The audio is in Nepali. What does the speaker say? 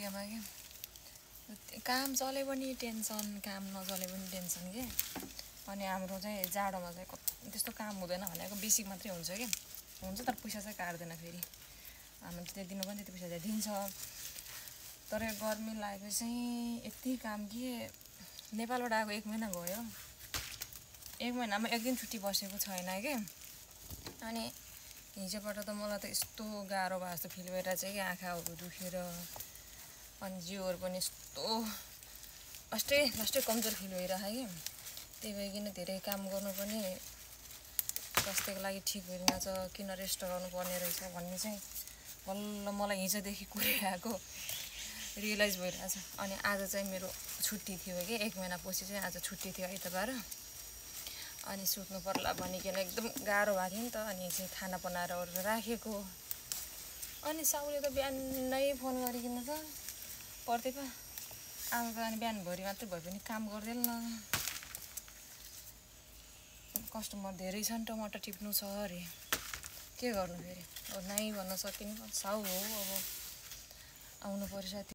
एरियामा के काम चले पनि टेन्सन काम नचले पनि टेन्सन के अनि हाम्रो चाहिँ जाडोमा चाहिँ त्यस्तो काम हुँदैन भनेको बेसिक मात्रै हुन्छ के हुन्छ तर पैसा चाहिँ काट्दैन फेरि हाम्रो त्यति दिनु पनि त्यति पैसा चाहिँ दिन्छ तर गर्मी लागेपछि चाहिँ यति काम कि नेपालबाट आएको 1 महिना गयो 1 महिनामा 1 दिन छुट्टी बसेको छैन के अनि हिजोबाट त मलाई त यस्तो गाह्रो भयो जस्तो फिल भइरहेको छ कि आँखाहरू दुखेर अनि जिउहरू पनि यस्तो लास्टै कमजोर फिल भइरहेको कि त्यही भइकन धेरै काम गर्नु पनि स्वास्थ्यको लागि ठिक होइन छ किन रेस्ट गर्नुपर्ने रहेछ भन्ने चाहिँ बल्ल मलाई हिजोदेखि कुरिरहेको रियलाइज भइरहेछ अनि आज चाहिँ मेरो छुट्टी थियो कि 1 महिना पछि चाहिँ आज छुट्टी थियो आइतबार अनि सुत्नु पर्ला भनिकन एकदम गाह्रो भएको थियो नि त अनि चाहिँ खाना बनाएर राखेको अनि साउले त बिहानै फोन गरिकन त पर्दै पो आमाको अनि बिहानभरि मात्रै भए पनि काम गर्दैन कस्टमर धेरै छन् टमाटर टिप्नु छ अरे के गर्नु फेरि नाइ भन्न सकिने साउ हो अब आउनु पर्छ